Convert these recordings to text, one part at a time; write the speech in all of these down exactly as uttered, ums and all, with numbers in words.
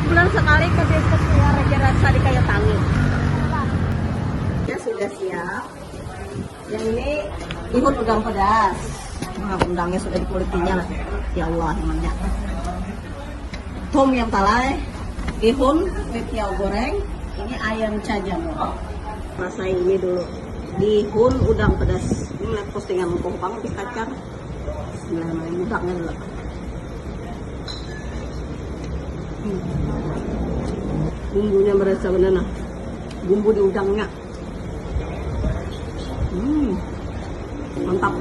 Pulang sekali ke desa Raja Rasa di Kayu Tangi. Ya, sudah siap. Yang ini bihun udang pedas. Nah, udangnya sudah dikulitinya lah. Ya Allah, namanya. Tom yam talai, bihun, kwetiau goreng, ini ayam cajam. Rasa ini dulu. Bihun udang pedas. Ini lihat postingan muka pang, habis kacar. Bismillahirrahmanirrahim. Udangnya dulu. Hmm. Bumbunya berasa benar, nah. Bumbu di udangnya. Hmm. Mantap.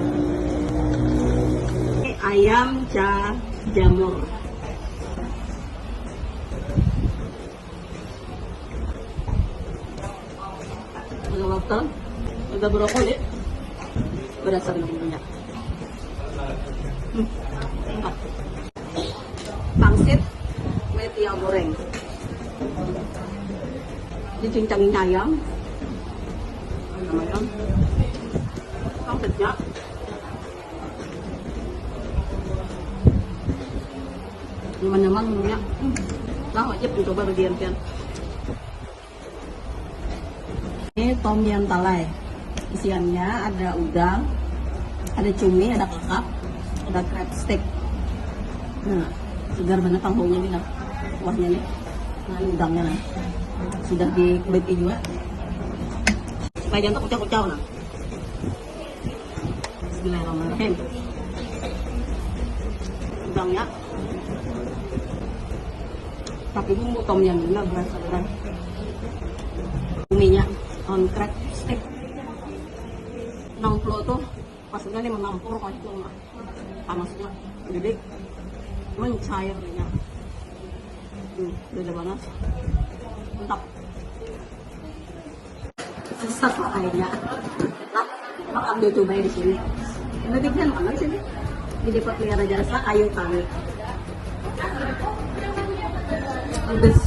Ini ayam ca jamur. Ada wortel, ada brokoli. Berasa benar bumbunya. Hmm. Mantap. Pangsit, kwetiau goreng. Dicincang ayam. Namanya. Pangsitnya. Nyaman-nyaman minumnya. Hmm. Nah, wajib dicoba bagi yang pian. Ini tom yam talai. Isiannya ada udang, ada cumi, ada kakap, ada crab stick. Nah, segar banget pang baunya nih, nah. Kuahnya nih. Nah, ini udangnya, nah. Sudah dikuliti juga. Supaya jangan kucau-kucau, nah. Bismillahirrahmanirrahim. Udangnya. Tapi bumbu tom yam ini berasa benar. Cuminya on crack stick. Nang flu tuh pas udah nih mengampur kacung, panasnya. Jadi mencair nih. Hmm, beda panas. Mantap. Sesat lah kayaknya. Nah, makan dua coba di sini. Nanti kan makan sini. Di Depot Liar Raja Rasa, ayo kami. Pedes.